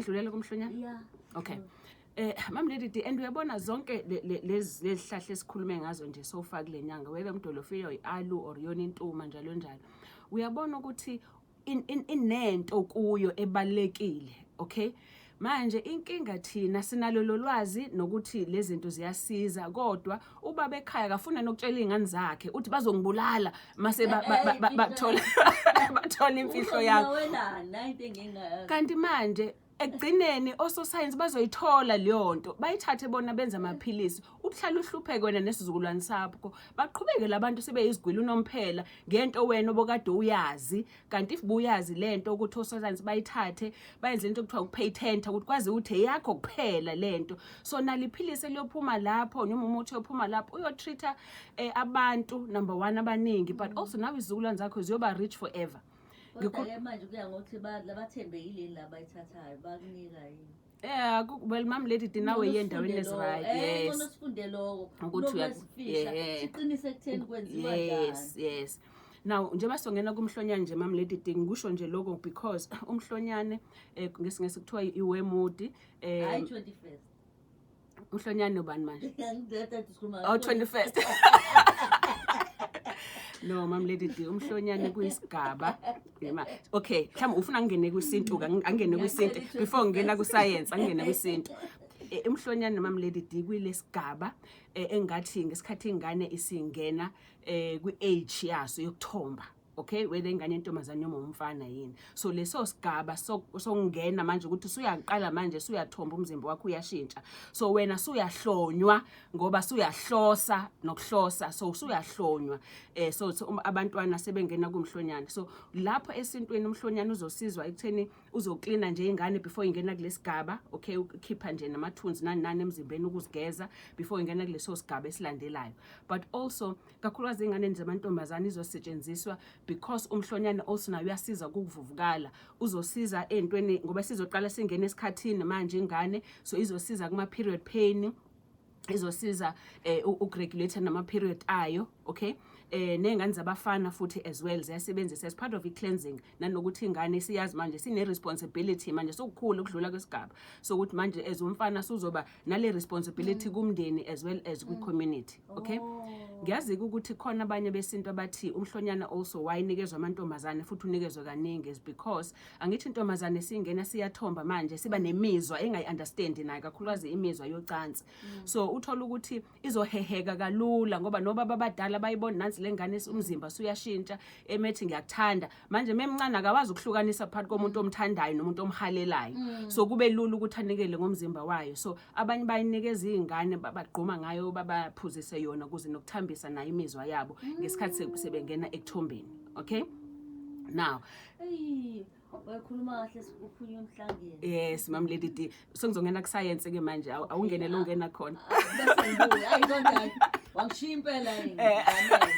Ngingadlulela kumhlonyana? Yeah. Okay. Mam Lady D, and uyabona zonke lezi lezihlahla esikhulume ngazo nje so far kule nyanga, whether umdolofiya, i-aloe or yona intuma, njalo njalo. Uyabona ukuthi inento kuyo ebalekile, okay? Manje inkinga, thina sinalo lolwazi nokuthi lezi zinto ziyasiza, kodwa ubaba ekhaya akafuna nokutshela izingane zakhe, uthi bazongibulala mase bathola imfihlo yakho. Uzobulawelani? Nayi into engingayazi. Kanti manje ekugcineni ososayensi bazoyithola leyo nto, bayithathe bona benze amaphilisi, uhlala uhlupheke wena nesizukulwane sakho, baqhubeke labantu sebeyizigwila unomphela ngento wena obokade uyazi. Kanti if buyazi lento ukuthi ososayensi bayithathe bayenze into okuthiwa ukupatenta, ukuthi kwazi ukuthi eyakho kuphela lento, so naliphilisi eliyophuma lapho noma umuthi ophuma lapho uyotreat-a abantu, number one, abaningi, but also nawe izizukulwane zakho ziyoba rich forever. Kodwa-ke manje kuya ngokuthi labathembekile yini labayithathayo, bakunika yini. Yeah, well, Mam Lady D, nawe Ngcono endaweni sifunde ezi-right. lokho. Yes. Ngcono sifunde lokho Ukuthi kunokuzifihla. Siqinise ekutheni kwenziwa njani. Yes, now njengoba songena kumhlonyane nje, Mam Lady D, ngikusho nje lokho because umhlonyane, ngesingesi kuthiwa i-wormwood. Hayi, 21st. Umhlonyane ubani manje? Ngiyadada sikhuluma. Oh, 21st. No, Mam Lady D, umhlonyane kuyisigaba. Yema. Okay, mhlawumbe ufuna ngingene kwisintu ke, angene kwisintu before ngingena ku-science, angene kwisintu. Umhlonyane, Mam Lady D, kuyilesigaba engathi ngesikhathi ingane isingena kwi-age yaso yokuthomba. Okay, whether ingane yentombazane noma umfana yini, so leso sigaba sokungena manje ukuthi usuyaqala manje suyathomba, umzimba wakho uyashintsha, so wena suyahlonywa ngoba suyahlosa nokuhlosa, so usuyahlonywa. So abantwana sebengena kumhlonyane. So lapho esintwini umhlonyane uzosizwa ekutheni uzoklina nje ingane before ingena kulesigaba, okay, ukhipha nje namathunzi nani nani emzimbeni, ukuzigeza before ingena kuleso sigaba esilandelayo. But also kakhulukazi ey'nganeni zamantombazane izosetshenziswa because umhlonyane also nayo uyasiza ukuvuvukala, uzosiza ey'ntweni ngoba sizoqala singene esikhathini manje ingane, so izosiza kuma-period pain, izosiza ukuregulate nama-period ayo, okay? Ney'ngane zabafana futhi as well ziyasebenzisa as part of i-cleansing, nanokuthi ingane siyazi manje sine-responsibility manje, sokukhula ukudlula kwesigaba sokuthi manje as umfana suzoba nale responsibility kumndeni as well as kwi-community, okay? Ngiyazi-ke ukuthi khona abanye besintu abathi umhlonyana also wayinikezwa amantombazane futhi unikezwe kaningi is because angithi intombazane singena siyathomba manje, siba nemizwa engayi-understandi nayo, kakhulukazi imizwa yocansi. So uthola ukuthi izoheheka kalula ngoba noba abadala bayibona nansi le ngane, umzimba suyashintsha, emethi ngiyakuthanda. Manje memncane akawazi ukuhlukanisa phakathi komuntu omthandayo nomuntu omhalelayo, so kube lula ukuthi anikele ngomzimba wayo. So abanye bayinikeza iy'ngane, bagquma ngayo, babaphuzise yona ukuze nokuthambisa nayo imizwa yabo ngesikhathi sebengena ekuthombeni, okay? Now Eyi, wakhuluma kahle, uphunywa emhlangeni. Yes, Mam Lady D, sengizongena kusayensi ke manje. Awungenele ungena khona. Bese ngibuya. Ayi, kodwa wangishiya impela yini. Nganele.